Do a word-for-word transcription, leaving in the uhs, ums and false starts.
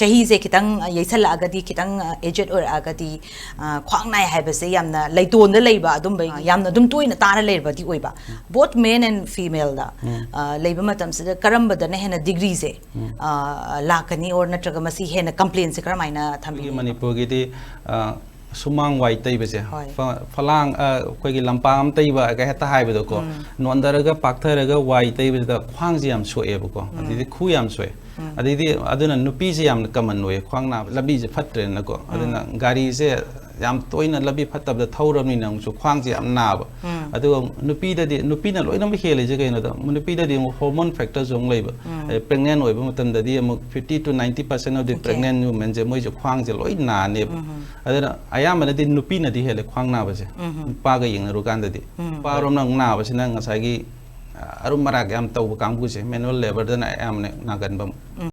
ꯆꯍꯤꯁꯦ ꯈꯤꯇꯪ ꯌꯩꯁꯜꯂꯛꯑꯒꯗꯤ, ꯈꯤꯇꯪ ꯑꯦꯖꯦꯠ ꯑꯣꯏꯔꯛꯑꯒꯗꯤ, ꯑ, ꯈ꯭ꯋꯥꯡ ꯅꯥꯏ ꯍꯥꯏꯕꯁꯦ ꯌꯥꯝꯅ ꯂꯩꯇꯣꯟꯗ ꯂꯩꯕ, ꯑꯗꯨꯝꯕ ꯌꯥꯝꯅ ꯑꯗꯨꯝ ꯇꯣꯏꯅ ꯇꯥꯔ ꯂꯩꯔꯕꯗꯤ ꯑꯣꯏꯕ꯫ Both men and female ꯗ, ꯑ, ꯂꯩꯕ ꯃꯇꯝꯁꯤꯗ ꯀꯔꯝꯕꯗꯅ ꯍꯦꯟꯅ ꯗꯤꯒ꯭ꯔꯤꯁꯦ, ꯑ, ꯂꯥꯛꯀꯅꯤ, or ꯅꯠꯇ꯭ꯔꯒ ꯃꯁꯤ ꯍꯦꯟꯅ ꯀꯝꯄ꯭ꯂꯦꯟꯁꯦ ꯀꯔꯝꯍꯥꯏꯅ ꯑꯩꯈꯣꯏꯒꯤ ꯊꯝꯕꯤꯒꯅꯤ? ꯃꯅꯤꯄꯨꯔꯒꯤꯗꯤ, ꯑ, ꯁꯨꯃꯥꯡ ꯋꯥꯏ ꯇꯩꯕꯁꯦ, ꯍꯣꯏ꯫ ꯐ-, ꯐꯂꯥꯡ, ꯑ, ꯑꯩꯈꯣꯏꯒꯤ ꯂꯝꯄꯥꯛ ꯑꯃ ꯇꯩꯕꯒ ꯍꯦꯛꯇ ꯍꯥꯏꯕꯗꯣꯀꯣ, ꯎꯝ꯫ ꯅꯣꯟꯊꯔꯒ ꯄꯥꯛꯊꯔꯒ ꯋꯥꯏ ꯇꯩꯕꯁꯤꯗ ꯈ꯭ꯋꯥꯡꯁꯦ ꯌꯥꯝ ꯁꯣꯛꯑꯦꯕꯀꯣ, ꯎꯝ꯫ ꯑꯗꯩꯗꯤ ꯈꯨ ꯌꯥꯝ ꯁꯣꯛꯑꯦ꯫ ꯎꯝ꯫ ꯑꯗꯩꯗꯤ ꯑꯗꯨꯅ ꯅꯨꯄꯤꯁꯦ ꯌꯥꯝꯅ ꯀꯃꯟ ꯑꯣꯏꯌꯦ ꯈ꯭ꯋꯥꯡ ꯅꯥꯕ, ꯂꯝꯕꯤꯁꯦ ꯐꯠꯇ꯭ꯔꯦꯅꯀꯣ, ꯎꯝ꯫ ꯑꯗꯨꯅ ꯒꯥꯔꯤꯁꯦ ꯌꯥꯝ ꯇꯣꯏꯅ ꯂꯝꯕꯤ ꯐꯠꯇꯕꯗ ꯊꯧꯔꯕꯅꯤꯅ ꯑꯃꯨꯛꯁꯨ ꯈ꯭ꯋꯥꯡꯁꯦ ꯌꯥꯝ ꯅꯥꯕ꯫ ꯎꯝ꯫ ꯑꯗꯨꯒ ꯅꯨꯄꯤꯗꯗꯤ, ꯅꯨꯄꯤꯅ ꯂꯣꯏꯅꯃꯛ ꯍꯦꯜꯂꯤꯁꯦ ꯀꯩꯅꯣꯗ, ꯅꯨꯄꯤꯗꯗꯤ ꯑꯃꯨꯛ ꯍꯣꯔꯃꯣꯟ ꯐꯦꯛꯇꯔꯁꯨ ꯑꯃꯨꯛ ꯂꯩꯕ꯫ ꯎꯝ꯫ ꯑꯦ, pregnant ꯑꯣꯏꯕ ꯃꯇꯝꯗꯗꯤ ꯑꯃꯨꯛ fifty to ninety percent of the OK꯫ Pregnant womenꯁꯦ ꯃꯣꯏꯁꯨ ꯈ꯭ꯋꯥꯡꯁꯦ ꯂꯣꯏ ꯅꯥꯅꯦꯕ꯫ ꯎꯝ꯫ ꯑꯗꯨꯅ ꯑꯌꯥꯝꯕꯅꯗꯤ ꯅꯨꯄꯤꯅꯗꯤ ꯍꯦꯜꯂꯦ ꯈ꯭ꯋꯥꯡ ꯅꯥꯕꯁꯦ, ꯎꯝ꯫ ꯅꯨꯄꯥꯒ ꯌꯦꯡꯅꯔꯨꯀꯥꯟꯗꯗꯤ꯫ ꯎꯝ꯫ ꯅꯨꯄꯥꯔꯣꯝꯅ ꯑꯃꯨꯛ ꯅꯥꯕꯁꯤꯅ ꯉꯁꯥꯏꯒꯤ, ꯑ, ꯑꯔꯨꯝ ꯑꯔꯥꯛ ꯌꯥꯝ ꯇꯧꯕ ꯀꯥꯡꯕꯨꯁꯦ, manual labourꯗꯅ ꯑꯌꯥꯝꯕꯅ ꯅꯥꯒꯟꯕ꯫ ꯎꯝ꯫